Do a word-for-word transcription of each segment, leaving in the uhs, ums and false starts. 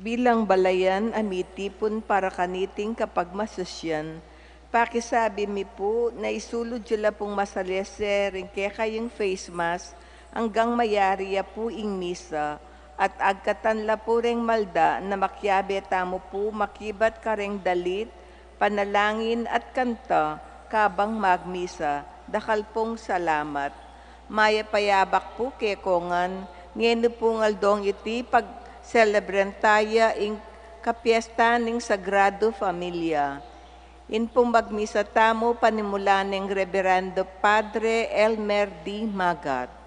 Bilang balayan a mitipun para kaniting kapagmasusyan, pakisabi mi pu na isulud yu la pung masalese ring kekayung face mask anggang mayari ya pu ing misa, at agkatan la pu reng malda na makiabe tamu pu makibat kareng dalit, panalangin at kanta kabang magmisa. Dakal pung salamat. Mayap a yabak pu kekongan, ngeni pung aldong iti pagselebran taya ing kapiestan ning Sagrado Familia. Ing pung magmisa tamu panimulan neng Reverendo Padre Elmer D. Magat.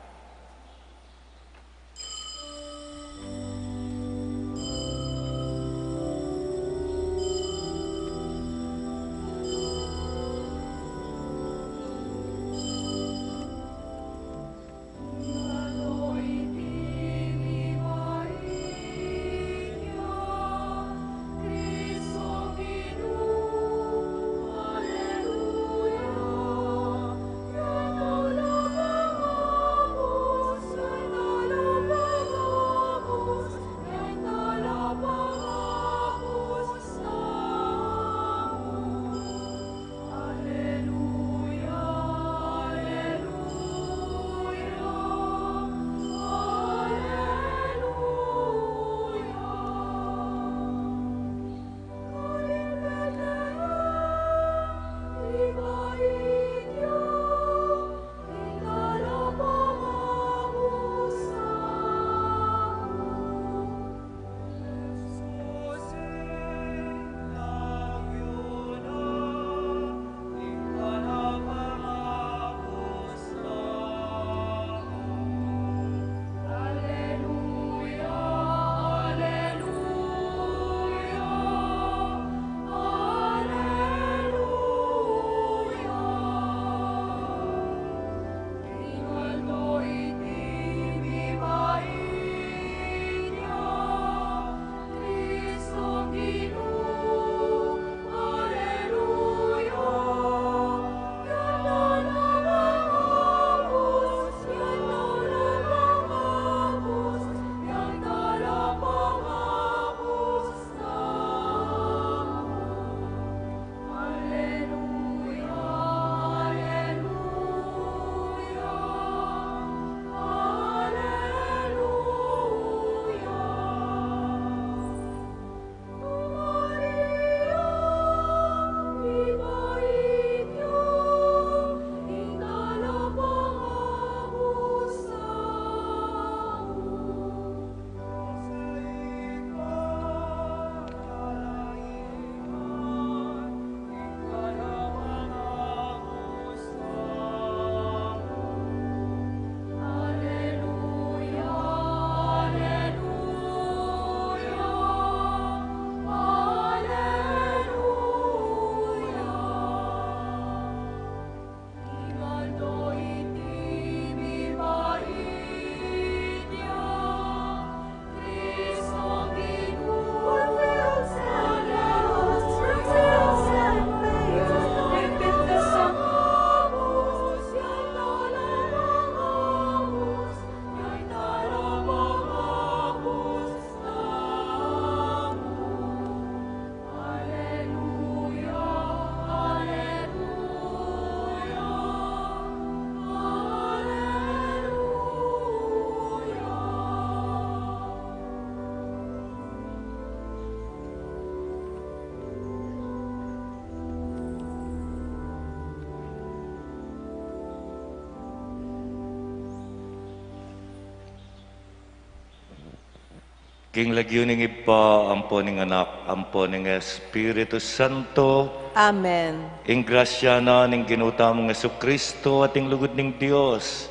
King lagyu ning Ibpa, ampo ning Anak, ampo ning Espiritu Santo. Amen. Ing grasya na ning Ginu tamung Jesucristo, at ing lugud ning Dios,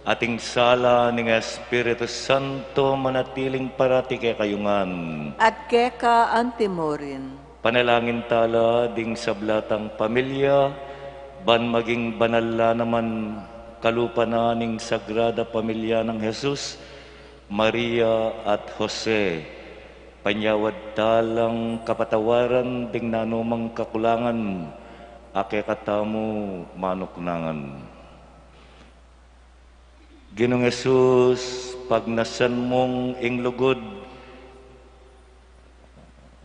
at ing sala ning Espiritu Santo, manatiling parati kekayu ngan. At keka antimurin. Panalangin tala ding sabla tang pamilya, ban maging banal la naman kalupa na ning Sagrada Pamilya nang Jesus, Maria at Jose. Panyawad talang kapatawaran ding nanumang kakulangan a kekatamu manuknangan. Ginung Jesus, pagnasan mung ing lugud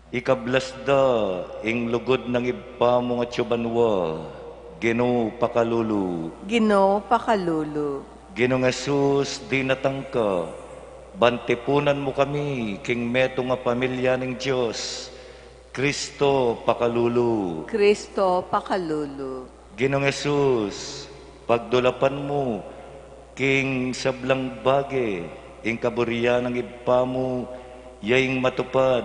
Ikablas da ing lugud nang Ibpa mung atsu banua, Ginu pakalulu. Ginu pakalulu. Ginung Jesus, dinatang ka, ban tipunan mu kami king metung a pamilya ning Dios, Kristo pakalulu. Kristo pakalulu. Ginung Jesus, pagdulapan mu king sablang bage ing kaburian nang Ibpa mu, ya ing matupad,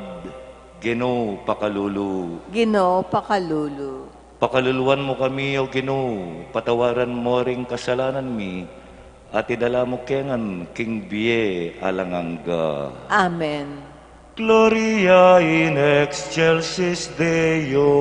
Ginu pakalulu. Ginu pakalulu. Pakaluluan mu kami, O Ginu, patawaran mu ring kasalanan mi, at idala mu kengan king bie alang angga. Amen. Gloria in excelsis Deo.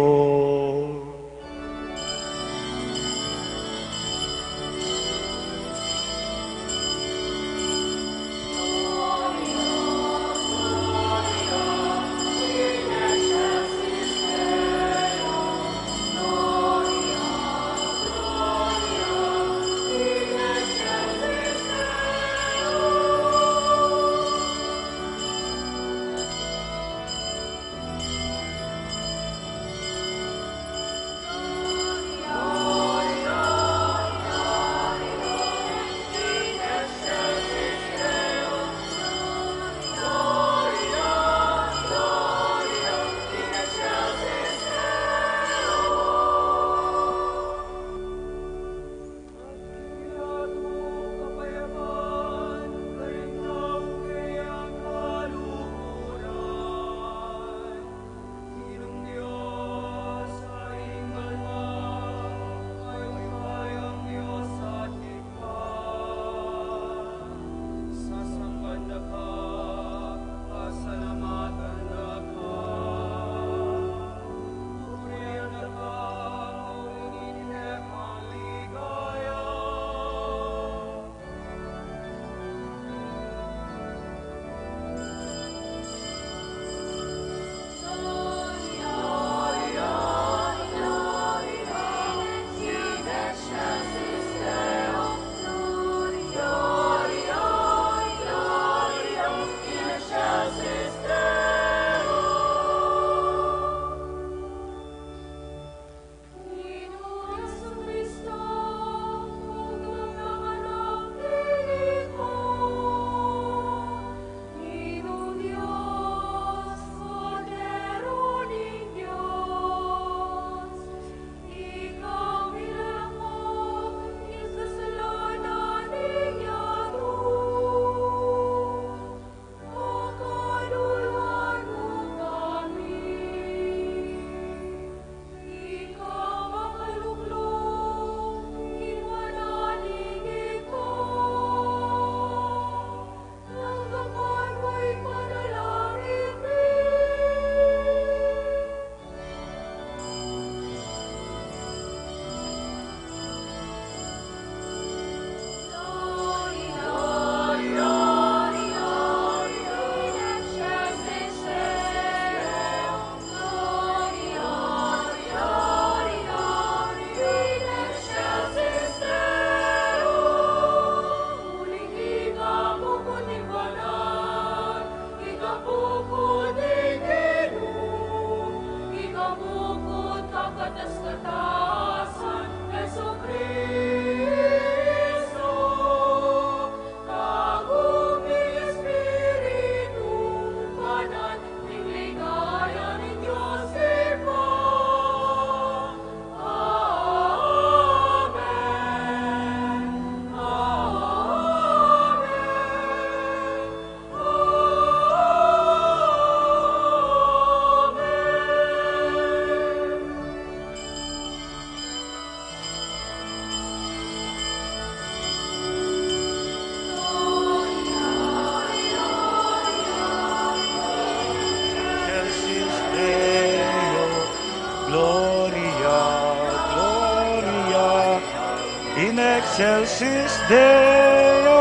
Excelsis Deo, Gloria, Gloria in excelsis Deo.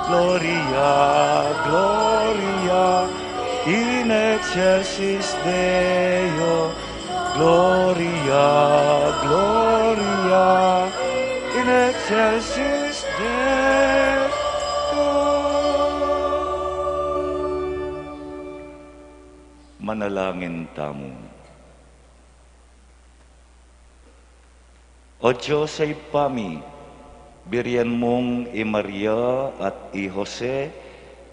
Gloria, Gloria in excelsis Deo. Gloria, Gloria in excelsis Deo. Manalangin tamu. O Dios a Ibpa mi, birian mung i Maria at i Jose,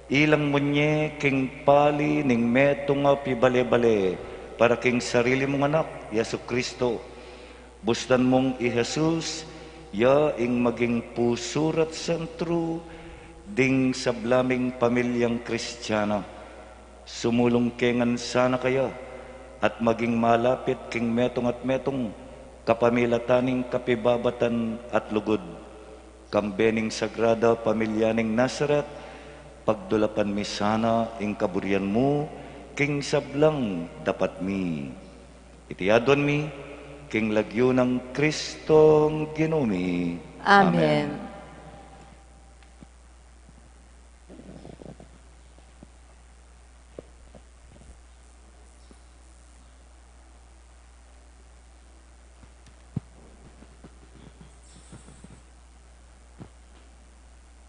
ilang mu ne king pali ning metung a pibale-bale para king sarili mung anak, Jesucristo. Bustan mung i Jesus, ya ing maging pusur at sentru ding sabla ming pamilyang Kristiana. Sumulung ke ngan sana kaya at maging malapit king metung at metung, kapamilatan ning kapibabatan at lugud. Kambe ning Sagrada Pamilya ning Nazaret, pagdulapan mi sana ing kaburian mu king sablang dapat mi. Iti aduan mi king lagyu nang Kristong Ginu mi. Amen. Amen.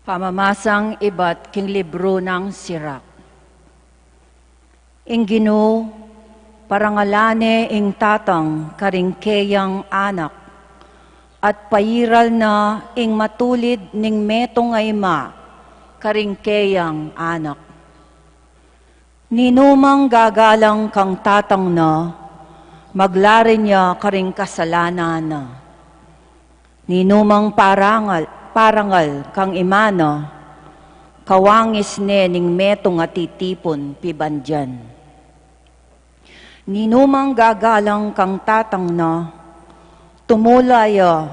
Pamamasang ibat king libru nang Sirak. Ing Ginu, parangalan ne ing tatang karing keyang anak, at pairal na ing matulid ning metung a ima karing keyang anak. Ninumang gagalang kang tatang na, maglarin ya karing kasalanan na. Ninumang parangal, parangal kang ima na, kawangis ne ning metung a titipun pibandian. Ninumang gagalang kang tatang na, tumula ya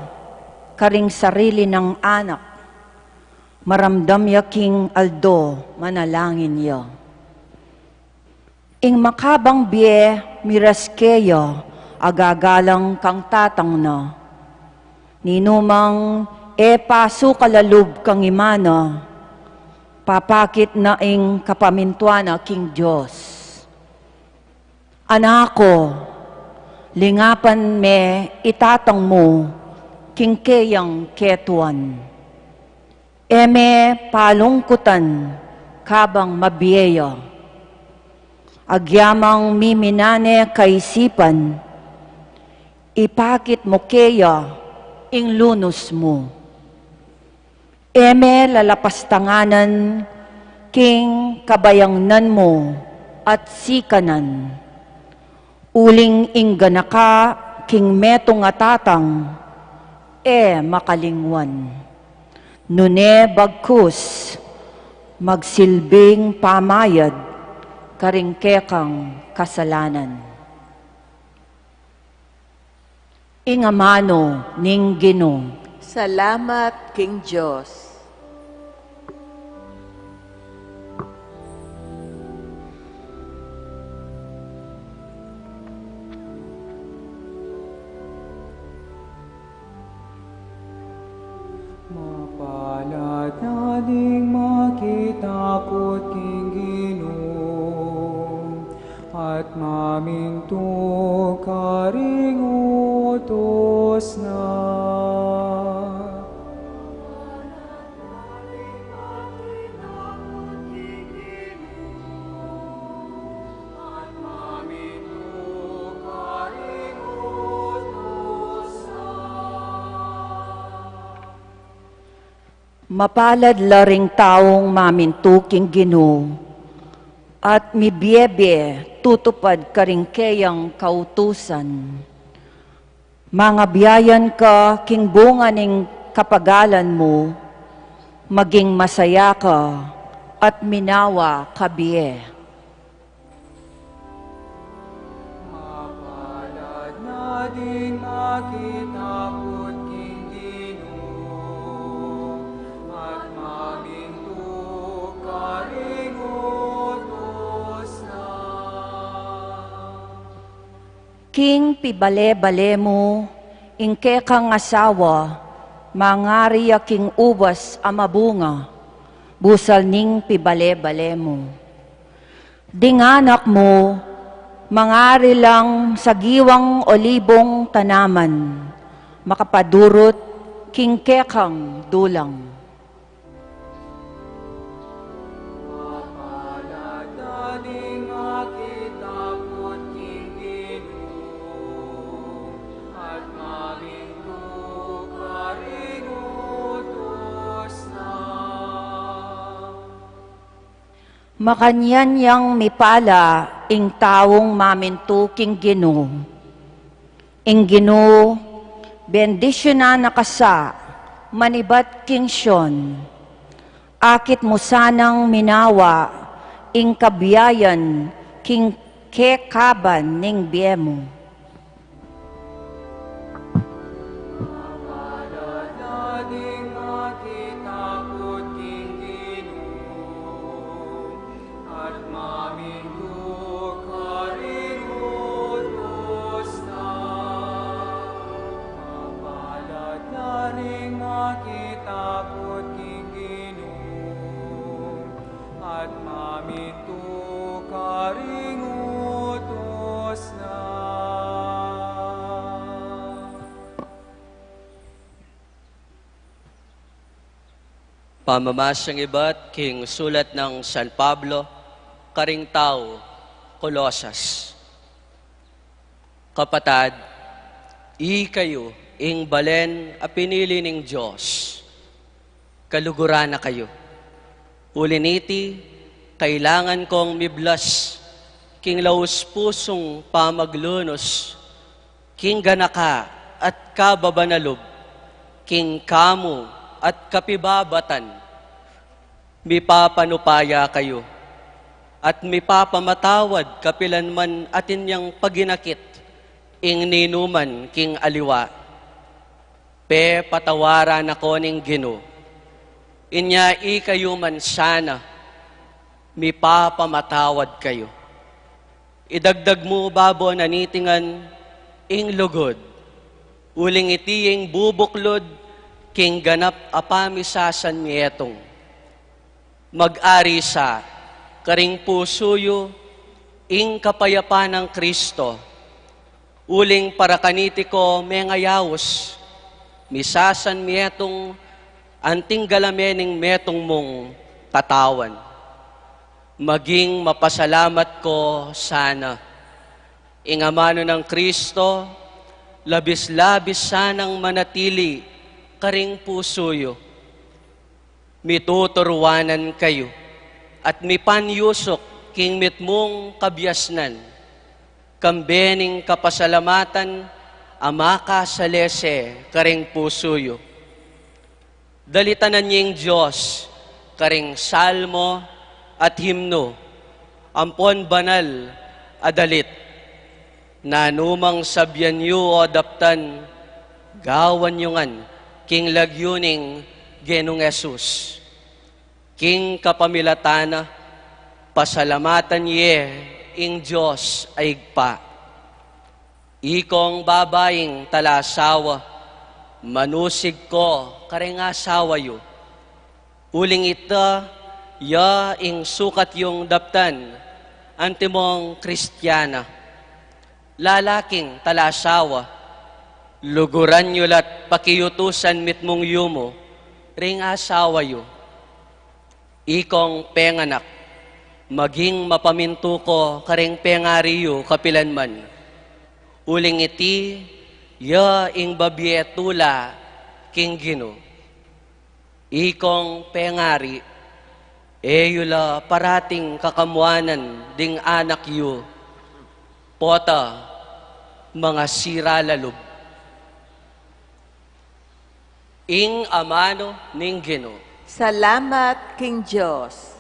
karing sarili nang anak, maramdam ya king aldo manalangin ya. Ing makabang bie miras keya a gagalang kang tatang na. Ninumang e pasu kalalub kang ima na, papakit na ing kapamintuan na king Dios. Anak ku, lingapan me i tatang mu king keyang ketuan. E me palungkutan kabang mabie ya. Agyamang miminan ne kaisipan, ipakit mu keya ing lunus mu. E me lalapastanganan king kabayangnan mu at sikanan. Uling ing ganaka king metung a tatang, e makalingwan. Nune bagkus, magsilbing pamayad karing kekang kasalanan. Ing amanu ning Ginu. Salamat king Dios. Mapalad na ding makitakut king Ginu, at mamintu karing utus na. Mapalad la ring taung mamintu king Ginu, at mibiebie tutupad karing keyang kautusan. Mangabiayan ka king bunga ning kapagalan mu, maging masaya ka at minawa ka bie. Mapalad na ding makitakut king Ginu, at mamintu karing utus na. King pibale-bale mu, ing kekang asawa, mangari ya king ubas a mabunga, busal ning pibale-bale mu. Ding anak mu, mangari lang sagiwang olibong tanaman, makapadurut king kekang dulang. Mapalad na ding makitakut Makanyan yang mipala ing taung mamintu king Ginu. Ing Ginu bendisyunan na ka sa manibat king Sion. Akit mu sanang minawa ing kabiayan king kekaban ning bie mu. Mapalad a ding makitakut king Ginu, at mamintu karing utus na. Mapalad a ding makitakut king Ginu, at mamintu karing utus na. Pamamasang ibat king sulat nang San Pablo karing tau Colosas. Kapatad, ikayu ing balen a pinili ning Dios. Kaluguran na kayu. Uli niti, kailangan kong miblas king laus pusung pamaglunus king ganaka at kababan a lub, king kamu at kapibabatan. Mipapanupaya kayu, at mipapamatawad kapilan man atin yang paginakit ing ninuman king aliwa. Pepatawaran na ko ning Ginu. Inya ikayu man sana, mipapamatawad kayu. Idagdag mu babo na niti ngan ing lugud. Uling iti ing bubuklud king ganap a pamisasanmietung. Mag-ari sa karing pusu yu ing kapayapan nang Kristo. Uling para kaniti ko mengayaus, misasanmietung anting galame ning metung mung katawan. Maging mapasalamat ko sana. Ing amanu nang Kristo, labis-labis sanang manatili karing pusu yu. Mituturuanan kayu, at mipanyusuk king mitmung kabiasnan, kambe ning kapasalamatan a makasalese karing pusu yu. Dalitanan ye ing Dios karing salmo at himno, ampon banal a dalit. Nanumang sabian yu o daptan, gawan yu ngan king lagyu ning Ginung Jesus. King kapamilatan na, pasalamatan ye ing Dios a Ibpa. Ikong babaing talasawa, manusig ko karing asawa yu. Uling ita ya ing sukat yung daptan, antimong Kristiana. Lalaking talasawa, luguran yu la't pakiutusan mitmung yumu ring asawa yu. Ikong penganak, maging mapamintu ko karing pengari yu kapilanman. Uling iti ya ing babie tula king Ginu. Ikong pengari, e yu la parating kakamuanan ding anak yu, pota mangasira la lub. Ing amanu ning Ginu. Salamat king Dios.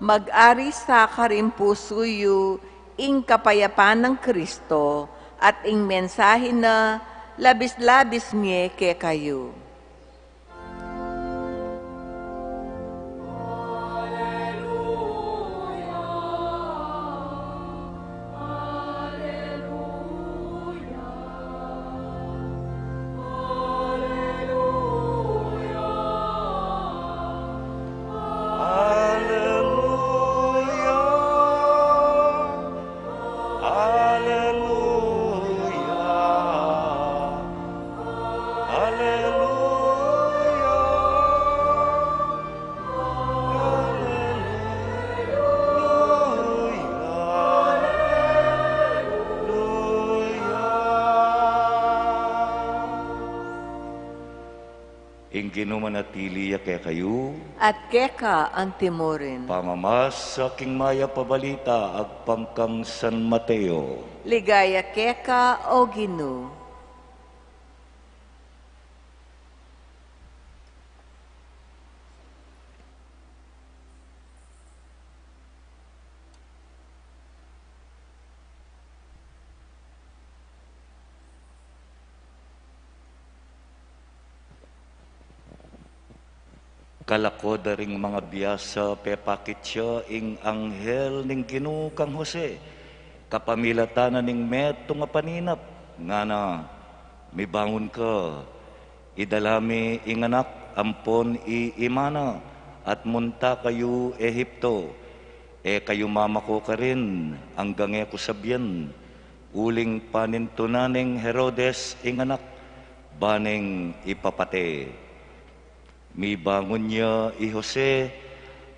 Mag-ari sa karing pusu yu ing kapayapan nang Kristo, at ing mensahe na labis-labis mie kekayu. Ing Ginu manatili ya kekayu. At keka antimurin. Pamamasa king mayap a balita agpang kang San Mateo. Ligaya keka, O Ginu. Kalako da ring mangabiasa, pepakit ya ing anghel ning Ginu kang Jose, kapamilatan na ning metung a paninap, ngana, mibangun ka, idala mi ing anak ampon i ima na, at munta kayu Egipto, e kayu mamako karin anggang e ku sabian, uling panintunan neng Herodes ing anak, ba neng ipapate. Mibangun ya i Jose,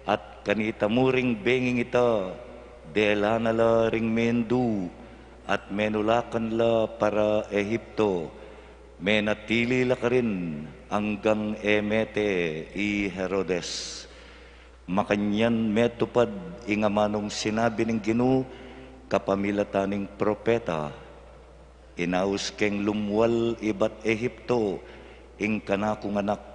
at kanita mu ring benging ita, dela na la ring mendu, at menulakan la para Egipto, menatili la karin anggang e mete i Herodes. Makanyan metupad ing amanung sinabi ning Ginu kapamilatan ning propeta, inaus keng lumwal ibat Egipto ing kanakung anak.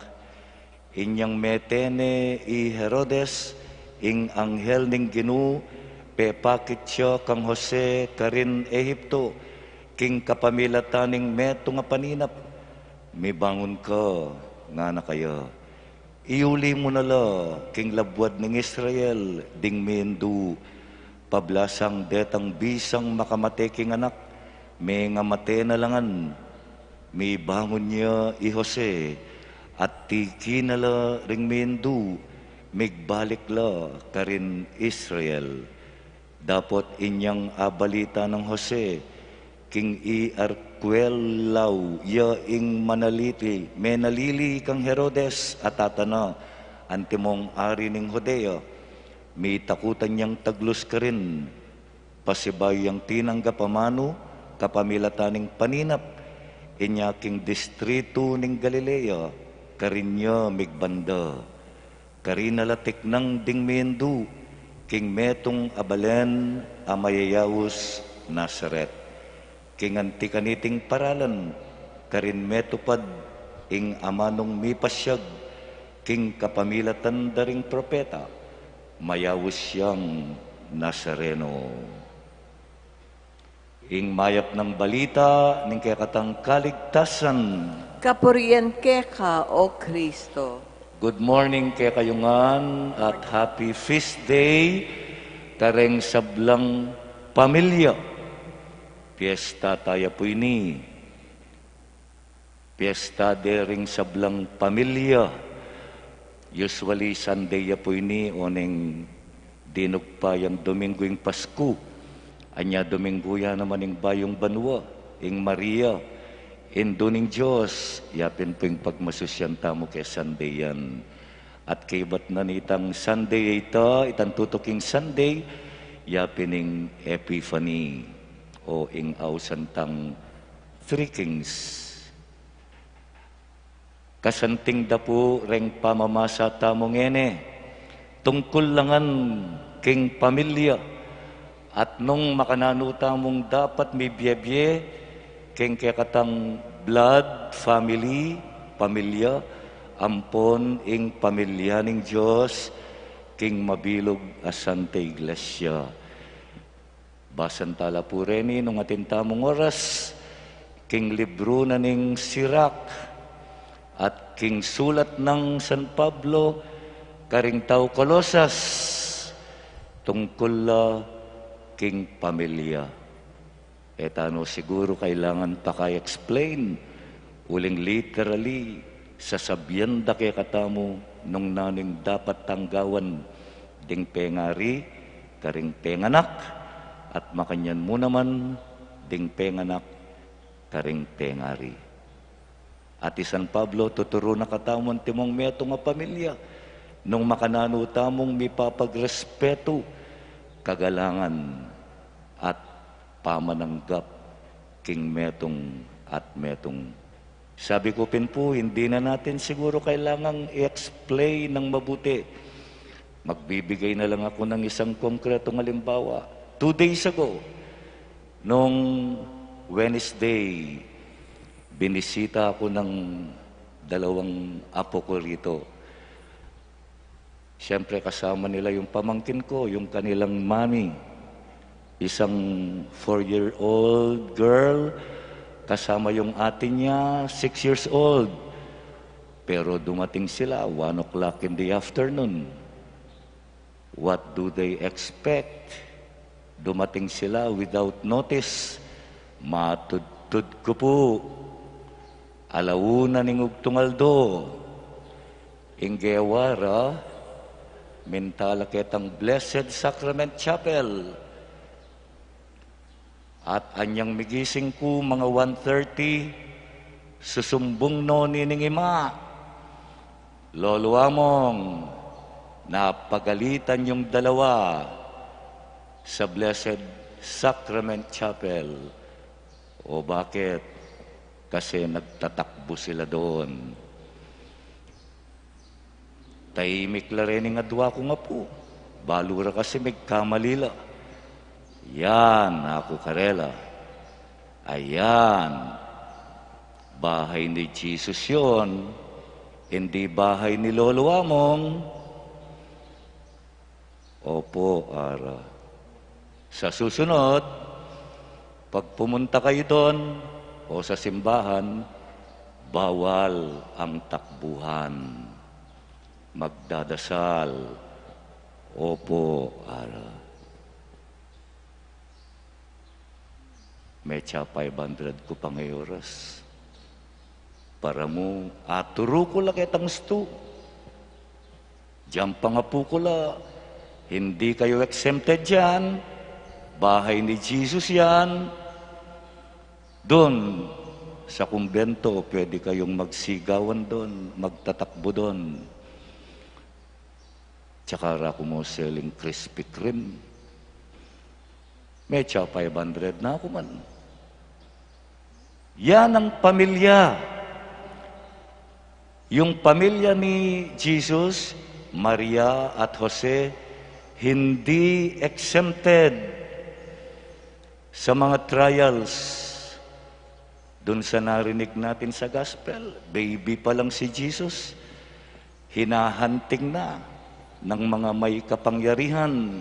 Inyang mete ne i Herodes, ing anghel ning Ginu pepakit ya kang Jose karin Egipto, king kapamilatan ning metung a paninap. Mibangun ka, ngana kaya. Iuli mu na la king labuad ning Israel ding mendu, pablasang detang bisang makamate king anak, mengamate na la ngan. Mibangun ya i Jose, at tiki na la ring mendu, migbalik la karin Israel. Dapot inyang abalita nang Jose, king iarkuelau ya ing manalili, menalili kang Herodes a tata na, antimong ari ning Judea, mitakutan yang taglus karin, pasibayu yang tinanggap a manu, kapamilatan ning paninap, inya king distritu ning Galilea, karin ya migbanda. Karin na la tiknang ding mendu, king metung a balen a mayayaus Nazaret. King anti kaniting paralan, karin metupad ing amanung mipasyag, king kapamilatan da ring propeta, mayayaus yang Nazareno. Ing mayap nang balita ning kekatang kaligtasan. Kapurian keka, O Kristo. Good morning kekayu ngan at happy feast day kareng sablang pamilya. Piesta taya pu ini. Piesta de ring sablang pamilya. Usually, Sunday ya pu ini, oneng dinugpa yang Dominggu ing Pasku. Anya Dominggu ya naman ing bayung banua, ing Maria, Indu ning Dios. Ya pin pu ing pagmasusyan tamu keng Sunday yan. At kaybat na nitang Sunday ita, itang tutuking Sunday, ya pin ing Epiphany, o ing ausan tang Three Kings. Kasanting da pu reng pamamasa tamu ngeni, tungkul la ngan king pamilya, at nung makananu tamung dapat mibiebie king kekatang blood family, pamilya, ampon ing pamilya ning Dios, king mabilug a Santa Iglesia. Basan tala pu reni nung atin tamung oras, king libru na ning Sirak, at king sulat nang San Pablo karing tau Colosas, tungkul la king pamilya. E tanu siguru kailangan paka-explain, uling literally, sasabian da kekatamu nung nanu ing dapat tang gawan ding pengari karing penganak, at makanyan mu naman ding penganak karing pengari. At i San Pablo, tuturu na katamu antimong metung a pamilya, nung makananu tamung mipapagrespetu, kagalangan, at pamananggap king metung at metung. Sabi ko pin po, hindi na natin siguro kailangang i-explain ng mabuti. Magbibigay na lang ako ng isang konkretong halimbawa. Two days ago, nung Wednesday, binisita ako ng dalawang apo ko rito. Siyempre, kasama nila yung pamangkin ko, yung kanilang mami. Isang four-year-old girl, kasama yung ate niya, six years old. Pero dumating sila, one o'clock in the afternoon. What do they expect? Dumating sila without notice. Matudtud ku pu. Ala una ning ugtung aldo. Ing gewa ra, minta la ketang Blessed Sacrament Chapel. At anyang migising ku, mga one thirty, susumbung no nining ima, "Lolo Among, napagalitan yung dalawa sa Blessed Sacrament Chapel." "O bakit?" "Kasi nagtatakbo sila doon." Tahimik la rin ing adwa kung apu. Balu ra kasi migkamali la. "Yan," aku karela. "Ayan. Bahay ni Jesus yon, hindi bahay ni Lolo Among." "Opo, ara. Sa susunod, pag pumunta kayo doon o sa simbahan, bawal ang takbuhan. Magdadasal." "Opo, ara." Metsa five hundred ku pa ngeni oras. Para mu, aturu ku la ketang stu. Diyan pa nga pu ku la, "Hindi kayo exempted diyan. Bahay ni Jesus yan. Doon, sa kumbento, pwede kayong magsigawan doon, magtatakbo doon." Tsaka ra ku mu seling Krispy Kreme. Metsa five hundred na ku man. Yan ang pamilya. Yung pamilya ni Jesus, Maria at Jose, hindi exempted sa mga trials. Dun sa narinig natin sa gospel, baby pa lang si Jesus, hinahanting na ng mga may kapangyarihan,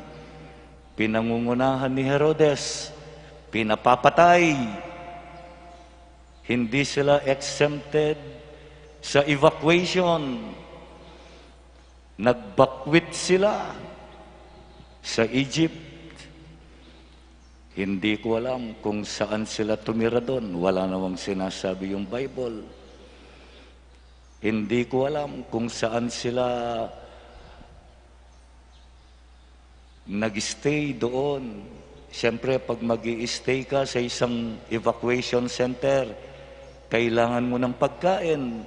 pinangungunahan ni Herodes, pinapapatay. Hindi sila exempted sa evacuation. Nagbakwit sila sa Egypt. Hindi ko alam kung saan sila tumira doon. Wala namang sinasabi yung Bible. Hindi ko alam kung saan sila nag-stay doon. Siyempre, pag mag-i-stay ka sa isang evacuation center, kailangan mo ng pagkain,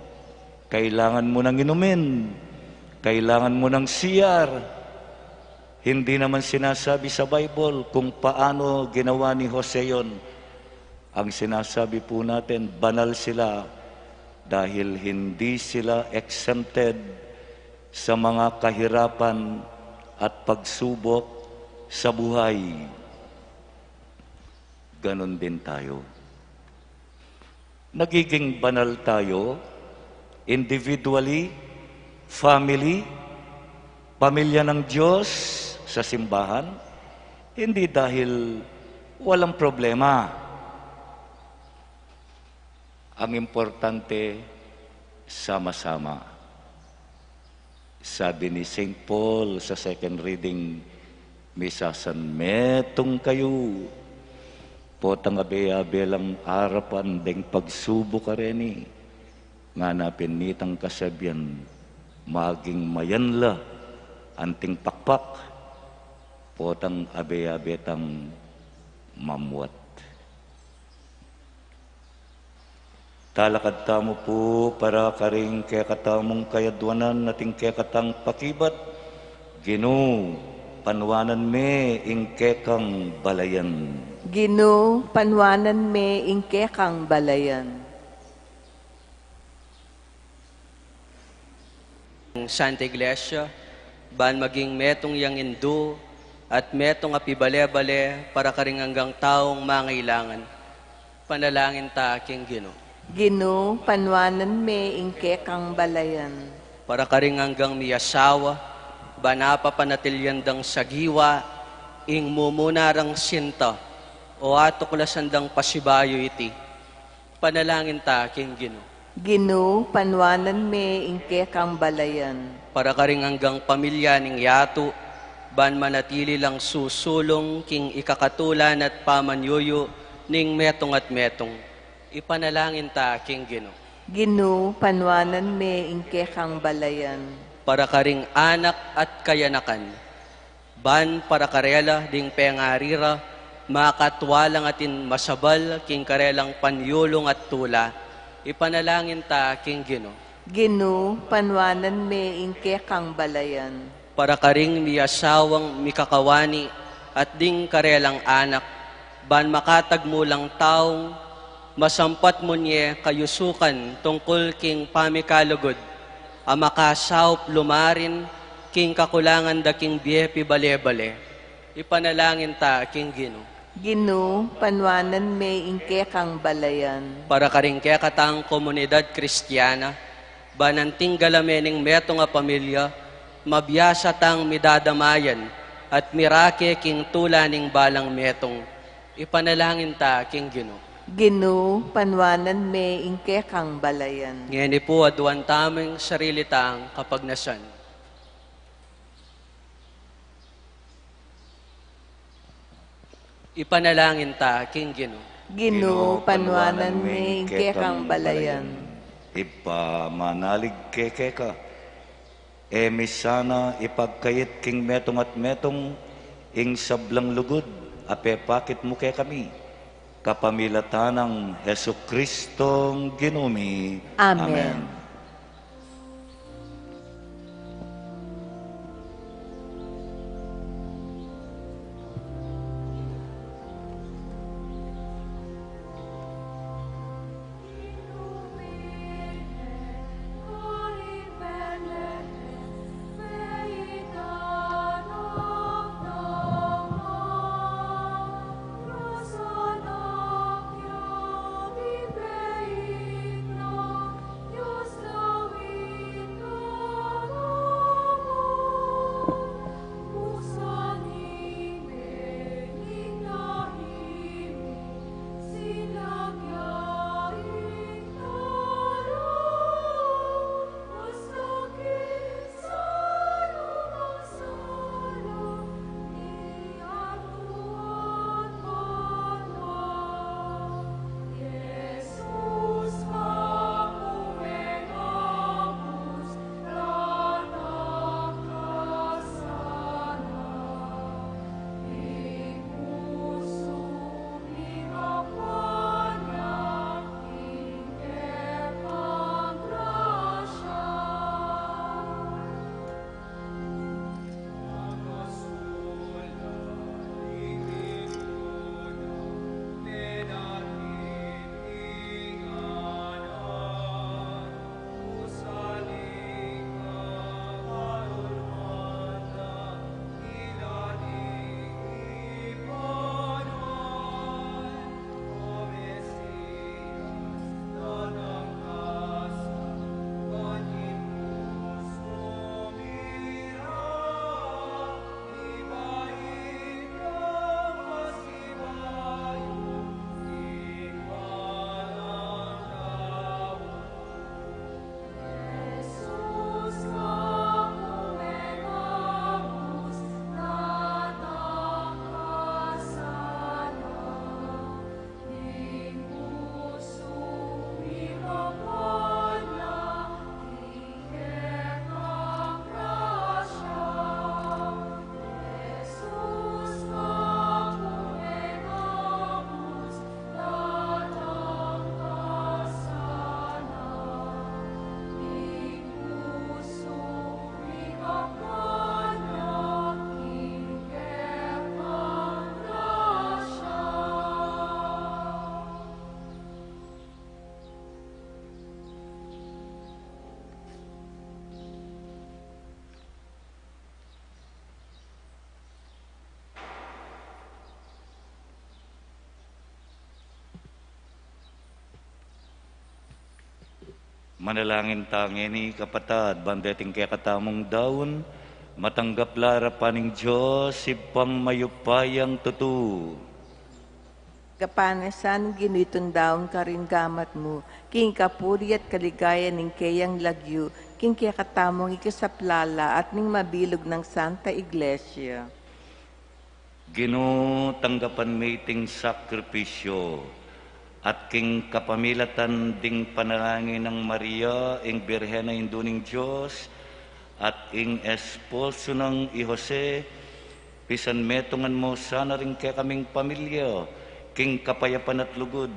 kailangan mo ng inumin, kailangan mo ng C R. Hindi naman sinasabi sa Bible kung paano ginawa ni Jose yon. Ang sinasabi po natin, banal sila dahil hindi sila exempted sa mga kahirapan at pagsubok sa buhay. Ganun din tayo. Nagiging banal tayo individually, family, pamilya ng Diyos sa simbahan, hindi dahil walang problema. Ang importante, sama-sama. Sabi ni Saint Paul sa second reading, "Misasanmetung kayu." Potang abe-abe lang arapan deng pagsubok kareni, ngana pin nitang kasabian, maging mayanla anting pakpak, potang abe-abe tang mamuat. Talakad tamu pu para karing kekatamung kayadwanan at ing kekatang pakibat, Ginu, panwanan me ing kekang balayan. Ginu, panwanan me ing kekang balayan. Santa Iglesia, ban maging metung yang indu at metung a pibale-bale para karing anggang taung mangailangan. Panalangin ta king Ginu. Ginu, panuanan me ing kekang balayan. Para karing anggang miasawa, ban apapanatilyan dang sagiwa ing mumuna rang sinta, o atuklasan dang pasibayu iti. Panalangin ta king Ginu. Ginu, panuanan me ing kekang balayan. Para karing anggang pamilya ning yatu, ban manatili lang susulung king ikakatulan at pamanyuyu ning metung at metung. Ipanalangin ta king Ginu. Ginu, panuanan me ing kekang balayan. Para karing anak at kayanakan, ban para karela ding pengari ra, makatwa lang atin masabal king karelang panyulung at tula. Ipanalangin ta king Ginu. Ginu, panuanan me ing kekang balayan. Para karing miasawang mikakawani at ding karelang anak, ban makatagmu lang taung masampat mu ne kayusukan tungkul king pamikalugud, a makasaup lumarin king kakulangan da king bie pibale-bale. Ipanalangin ta king Ginu. Ginu, panuanan me ing kekang balayan. Para karing kekatang komunidad Kristiana, ban anting galame ning metung a pamilya, mabiasa tang midadamayan at mirake king tula ning balang metung. Ipanalangin ta king Ginu. Ginu, panuanan me ing kekang balayan. Ngeni pu, aduan tamung sarili tang kapagnasan. Ipanalangin ta king Ginu. Ginu, panuanan me ing kekang balayan. Ibpa, manalig keka, e mi sana ipagkait king metung at metung ing sablang lugud a pepakit mu kekami, kapamilatan nang Jesucristong Ginu mi. Amen. Amen. Manalangin ta ngeni, kapatad, ban deting kekatamung daun, matanggap la arapan ning Dios, Ibpang mayupayang tutu. Gapan na sa ning Ginu itung daun karing gamat mu, king kapurian at kaligayan ning keyang lagyu, king kekatamung ikasaplala at ning mabilug nang Santa Iglesia. Ginu, tanggapan mi iting sakripisyu, at king kapamilatan ding panalangin nang Maria, ing Birhen a Indu ning Dios, at ing esposo nang i Jose, pisanmetungan mu sana ring kekaming pamilya, king kapayapan at lugud.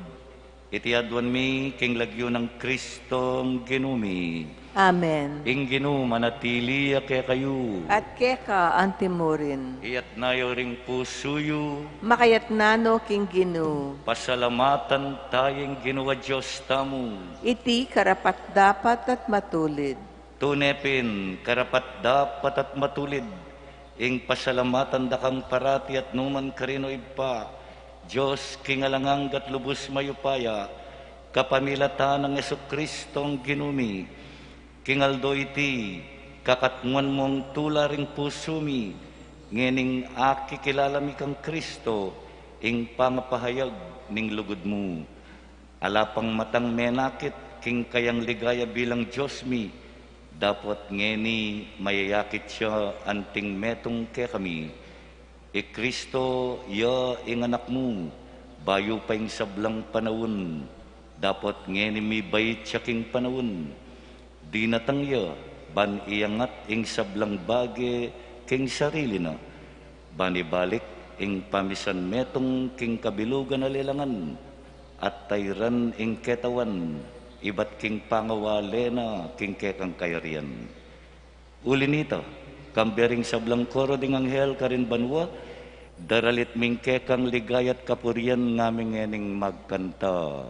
Iti aduan mi king lagyu nang Kristong Ginu mi. Amen. Ing Ginu manatili ya kekayu. At keka antimurin. Iyatna yu ring pusu yu. Makayatna no king Ginu. Pasalamatan taya ing Ginu a Dios tamu. Iti karapat-dapat at matulid. Tune pin, karapat-dapat at matulid, ing pasalamatan da kang parati at nukarin man, Ibpa, Dios king alang angga at lubus mayupaya, kapamilatan nang Jesucristong Ginu mi. King aldo iti, kakatmuan mung tula ring pusu mi, ngening akikilala mi kang Kristo, ing pangapahayag ning lugud mu. Ala pang matang menakit king kayang ligaya bilang Dios mi, dapot ngeni mayayakit ya anting metung kekami. I Kristo ya ing Anak mu, bayu pa ing sablang panaun, dapot ngeni mibait ya king panaun. Dinatang ya ban iyangat ing sablang bage king sarili na, ban ibalik ing pamisan metung king kabilugan a lelangan, at tairan ing ketawan ibat king pangawale na king kekang kayarian. Uli nita, kambe ring sablang koro ding anghel karin banua, daralit ming kekang ligaya at kapurian, ngaming ngening magkanta.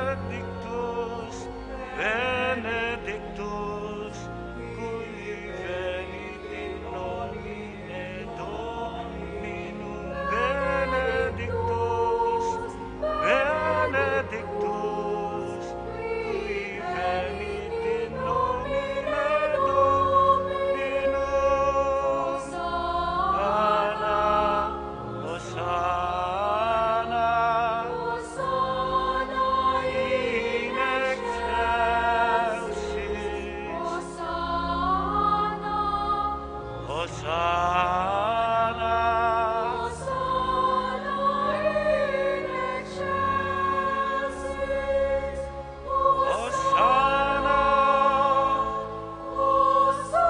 Benedictus, benedictus, qui venit in nomine Dominum, benedictus, benedictus, qui venit in nomine Dominum. Hosanna, Hosanna, Hosanna in excelsis. Hosanna, Hosanna, Hosanna in excelsis. Hosanna, Hosanna.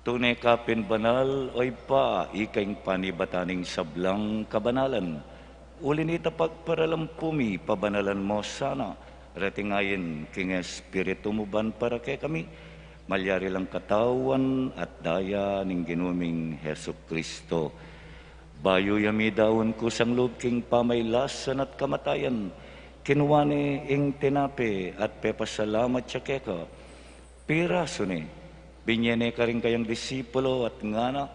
Tune ka pin banal, o Ibpa, ika ing panibatan ning sablang kabanalan. Uli nita pagparalampu mi, pabanalan mo sana reti ngan king Espiritu mu ban para kekami malyari lang katawan at daya ning Ginu ming Jesucristo. Bayu ya midaun kusang lub king pamailasan at kamatayan, kinua ne ing tinape at pepasalamat ya keka. Pirasu ne, binye ne karing kayang disipulo at ngana,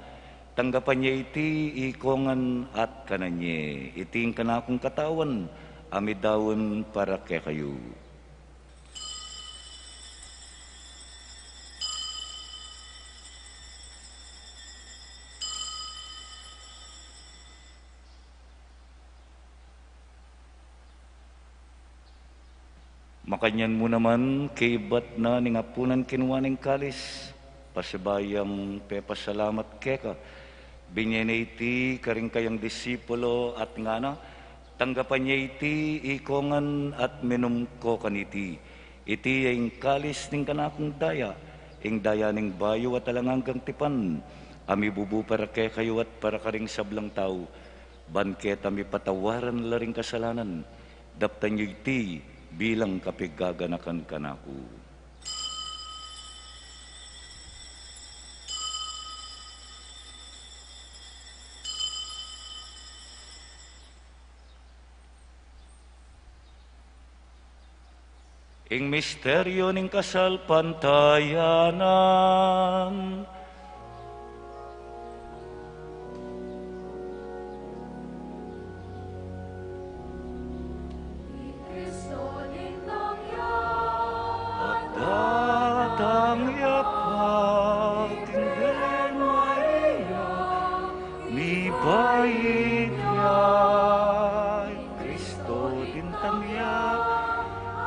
tanggapan ye iti ikongan at kanan ye, iti ing kanakung katawan a midaun para kekayu. Kanyan mu naman, kaybat na ning apunan, kinua ne ing kalis, pasibayu yang pepasalamat keka, binye ne iti karing kayang disipulo at ngana: Tanggapan ye iti, ikongan, at minum ko kaniti. Iti ya ing kalis ning kanakung daya, ing daya ning bayu at alang anggang tipan, a mibubu para kekayu at para karing sablang tau, ban keta mipatawaran la ring kasalanan. Daptan yu iti bilang kapigaganakan kanaku. Ing misteryu ning kasalpantayanan. Datang ya pa king Birhen Maria, mibait ya i Kristo dintang ya,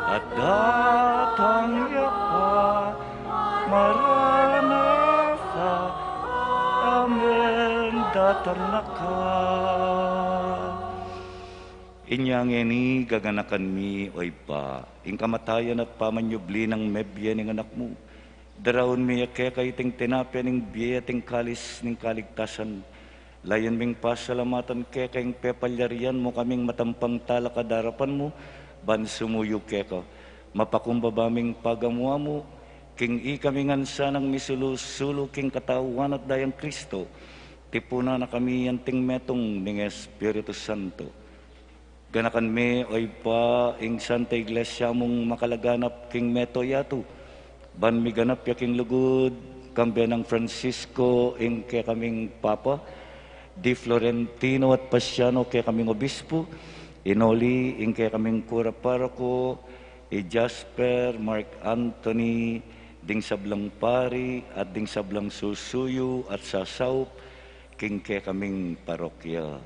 at datang ya pa, Maranatha, amen, datang na ka. Inya ngeni gaganakan mi, o Ibpa, ing kamatayan at pamanyubli nang mebie ning Anak mu. Daraun mi ya keka iting tinape ning bie at ing kalis ning kaligtasan. Layun ming pasalamatan keka ing pepalyarian mu kaming matampang talakad king arapan mu, ban sumuyu keka. Mapakumbaba ming pagamu-amu, king ikami ngan sanang misulu-sulu king katawan at dayang Kristo, tipunan na kami anting metung ning Espiritu Santo. Ganakan me, o Ibpa, ing Santa Iglesia mung makalaganap king mabilug a yatu, ban miganap ya king lugud, kambe nang Francisco, ing kekaming Papa, di Florentino at Pasiano, kekaming Obispo, i Noli, ing kekaming Kura Paroko, i Jasper, Mark Anthony, ding sablang pari, at ding sablang susuyu at sasaup king kekaming parokya.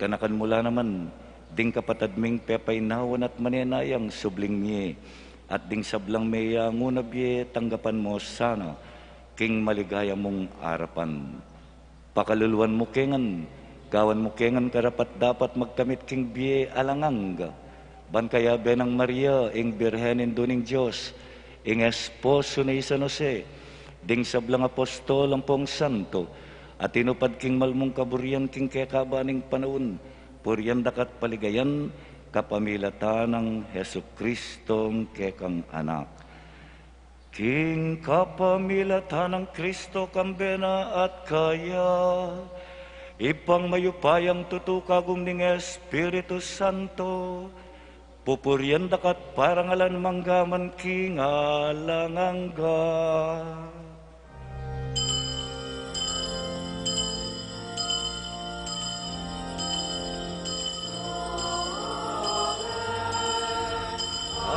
Ganakan mu la naman ding kapatad ming pepainawan at manenayang subling mie, at ding sablang meyangu na bie, tanggapan mu sana king maligaya mung arapan. Pakaluluan mu ke ngan, gawan mu ke ngan karapat-dapat magkamit king bie alang angga, ban kayabe nang Maria, ing Birhen Indu ning Dios, ing esposo na i San Jose, ding sablang apostol ampong santo, a tinupad king mal mung kaburian king kekaba ning panaun, purian daka at paligayan kapamilatan nang Jesucristong kekang Anak. King kapamilatan nang Kristo, kambe na at kaya, Ibpang mayupayang tutu, kagum ning Espiritu Santo, pupurian daka at parangalan mangga man king alang angga.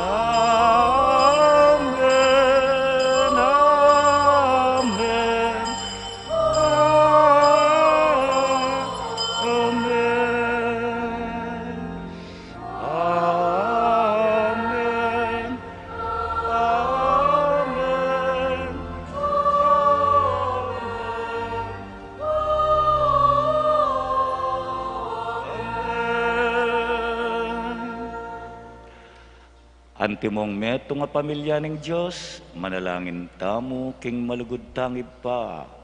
Amen, amen, amen. Amen. Amen. Amen. Antimong metung a pamilya ning Dios, manalangin tamu king malugud tang Ibpa.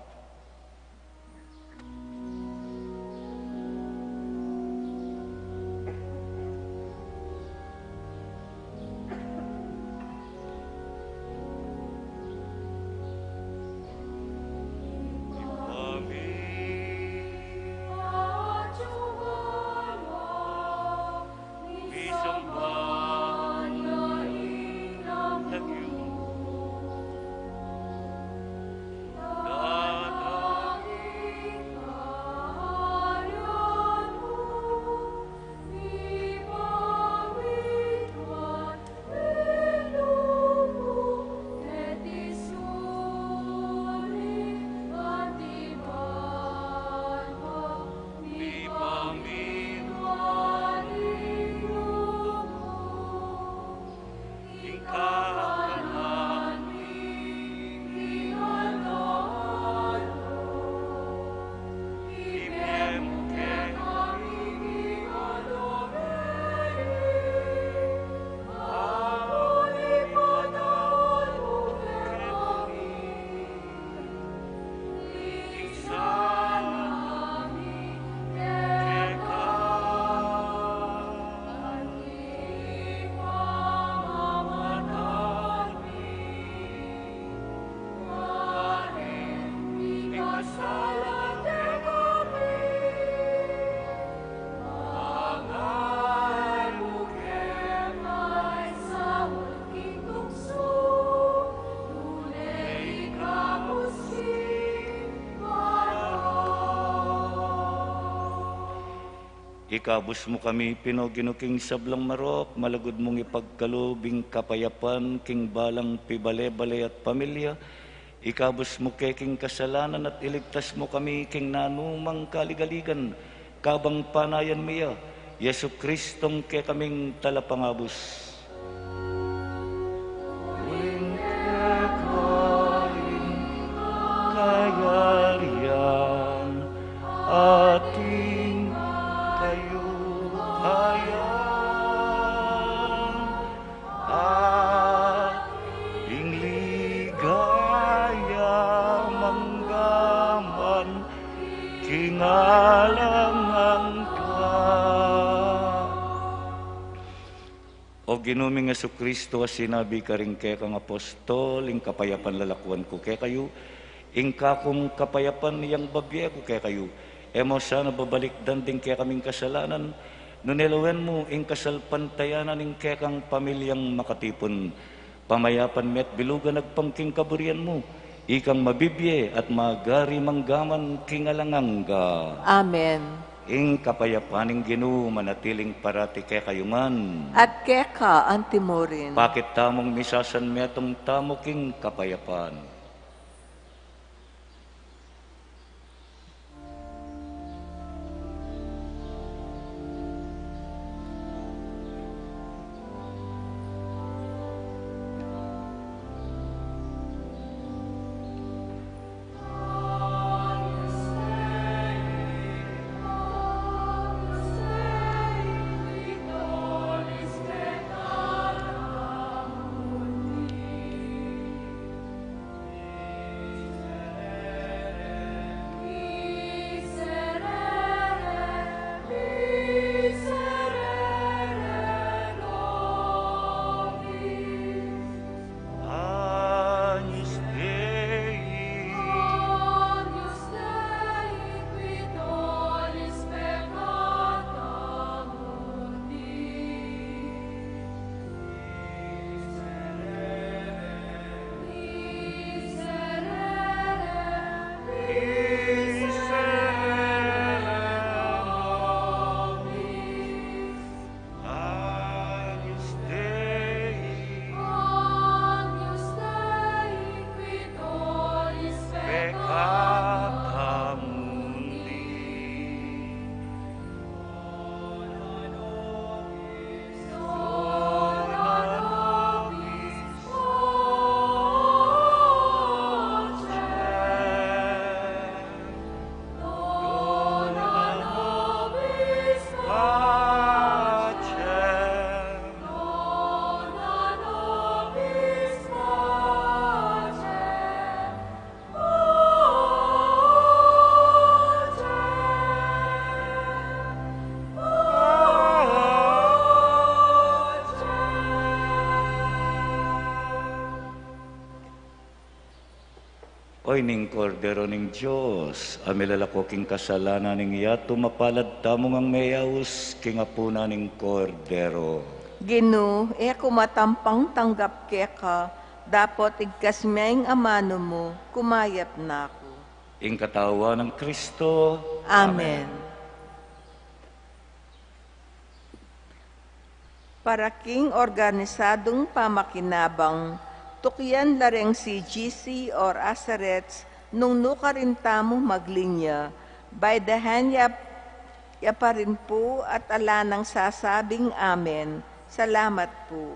Ikabus mu kami pin, O Ginu, king sablang marok, malugud mung ipagkalub ing kapayapan king balang pibale-bale at pamilya. Ikabus mu ke king kasalanan at iligtas mu kami king nanumang kaligaligan, kabang panayan mi ya Jesu-Cristong kekaming Talapangabus. Uling keka ing kayarian, atin kayupayan, at ing ligaya manggaman king alang angga. O Ginu ming Jesu-Cristo, a sinabi karing kekang apostol, ing kapayapan lalakuan ku kekayu, ing kakung kapayapan yang babie ku kekayu. E mu sana babalikdan ding kekaming kasalanan, nune lawen mu ing kasalpantayanan ning kekang pamilyang makatipun. Pamayapan me at bilugan agpang king kaburian mu, ikang mabibie at magari manggaman king alang angga. Amen. Ing kapayapan ning Ginu manatiling parati kekayu ngan. At keka antimurin. Pakit tamung misasan metung tamu king kapayapan. Agnus Dei. Agnus Dei, qui tollis peccata mundi. Miserere, miserere, miserere nobis. Agnus Dei. Agnus Dei, qui tollis peccata mundi. Dona nobis, dona nobis pacem. Dona nobis pacem. Dona nobis pacem. Pacem. Pacem. Oy ning Kordero ning Dios, a milalako king kasalanan ning yatu, mapalad tamu ngang meyaus king apunan ning Kordero. Ginu, e ku matampang tanggap keka, dapot igkas me ing amanu mu, kumayap na ku. Ing katawan nang Kristo. Amen. Amen. Para king organisadung pamakinabang, tukyan la reng C G C or Azareth nung nukarin tamu maglinya, by the hand ya, ya pa rin pu at ala nang sasabing amen. Salamat pu.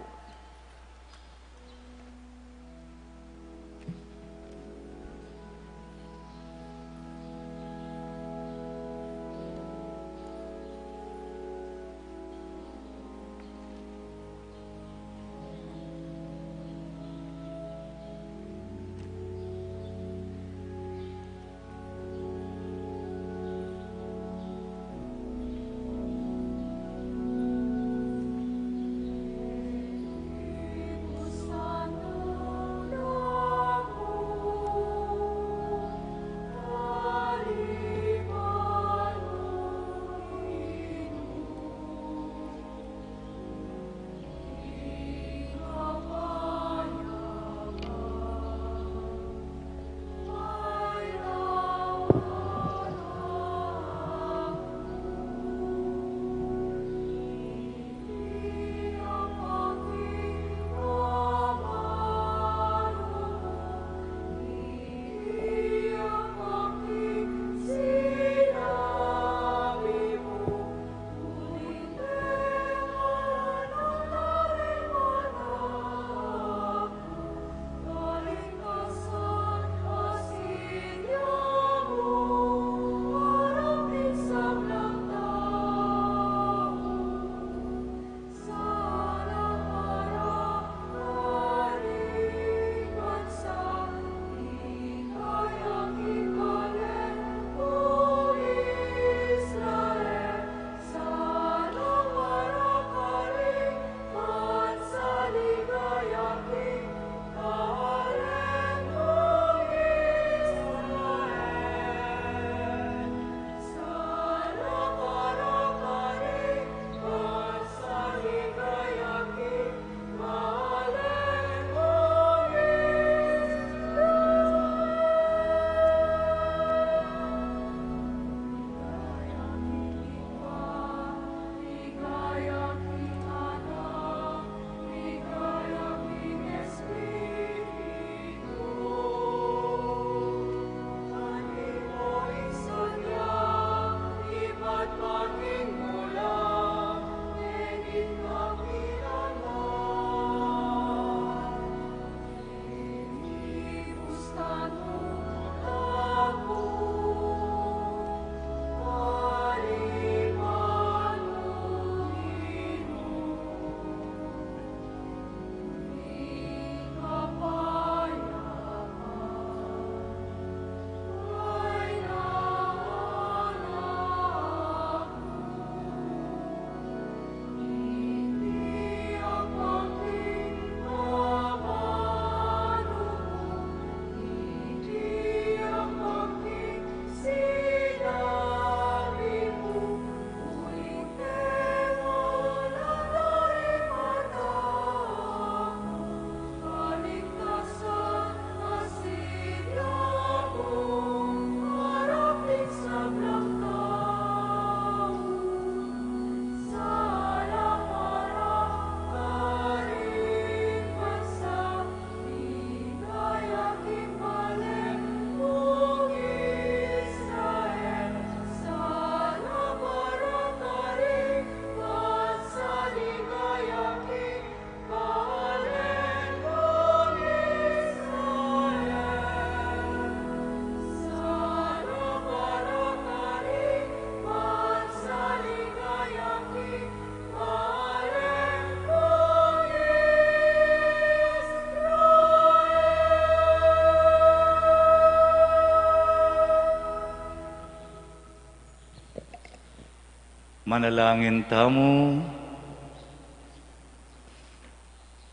Manalangin tamu.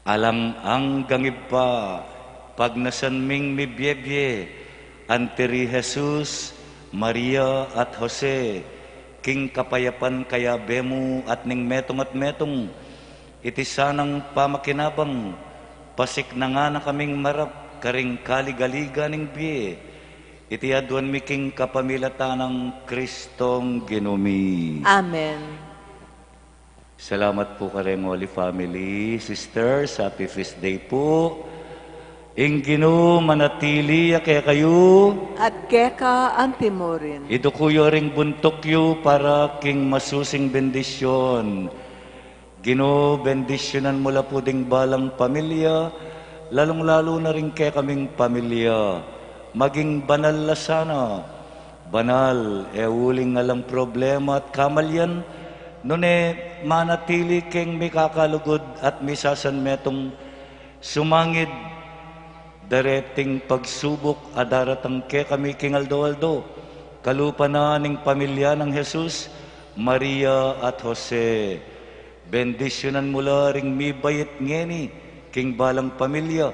Alang anggang Ibpa, pagnasan ming mibiebie anti ri Jesus, Maria, at Jose, king kapayapan kayabe mu at ning metung at metung, iti sanang pamakinabang, pasiknangan na kaming marap karing kaligaligan ning bie. Iti aduan mi king kapamilatan nang Kristong Ginu mi. Amen. Salamat pu kareng Holy Family. Sisters, happy feast day pu. Ing Ginu manatili ya kekayu. At keka anti murin. Iduku yu ring buntuk yu para king masusing bendisyun. Ginu, bendisyunan mu la pu ding balang pamilya, lalung-lalu na ring kekaming pamilya. Maging banal la sana. Banal, e uling alang problema at kamalian, nune manatili keng mikakalugud at misasanmetung sumangid dareting pagsubuk a daratang kekami king aldo-aldo, kalupa na ning pamilya nang Jesus, Maria at Jose. Bendisyunan mu la ring mibait ngeni king balang pamilya,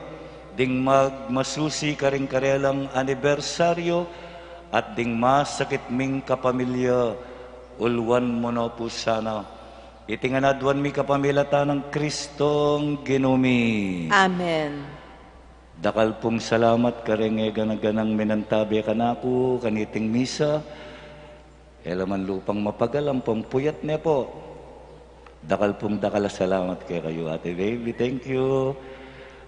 ding magmasusi karing karelang anibersaryo, at ding masakit ming kapamilya, ulwan mu no pu sana. Iti ngan aduan mi kapamilatan nang Kristong Ginu mi. Amen. Dakal pung salamat kareng e gana-ganang minantabe kanaku kaniting misa. E la man lupang mapagal ampong puyat ne pu. Dakal pung dakal a salamat kekayu, Ate Baby. Thank you.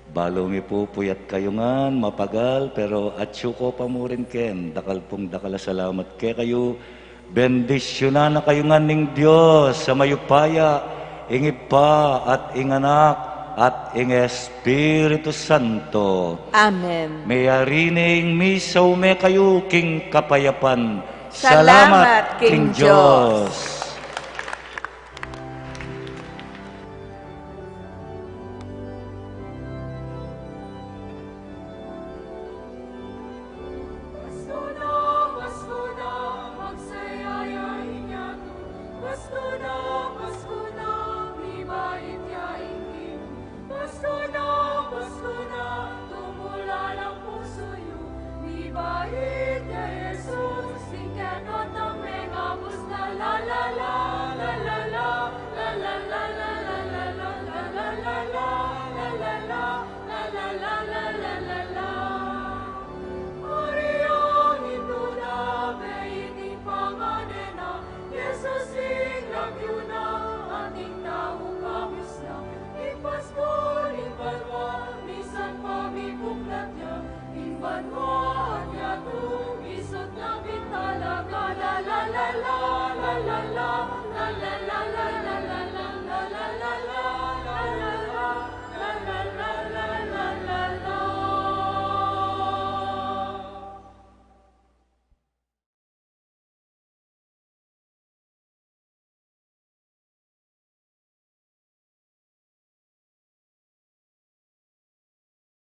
Balu mi pu puyat kayu ngan mapagal, pero atyu ko pa mu rin ken. Dakal pung dakal a salamat kekayu. Bendisyunan na kayu ngan ning Dios a mayupaya, ing Ibpa at ing Anak at ing Espiritu Santo. Amen. Meyari ne ing misa, ume kayu king kapayapan. Salamat king Dios. Pasko na, Pasko na, magsaya ya ing yatu. Pasko na, Pasko na, mibait ya ing Ginu. Pasko na, Pasko na, tumula lang pusu yu. Mibait ya Jesus, ing kekang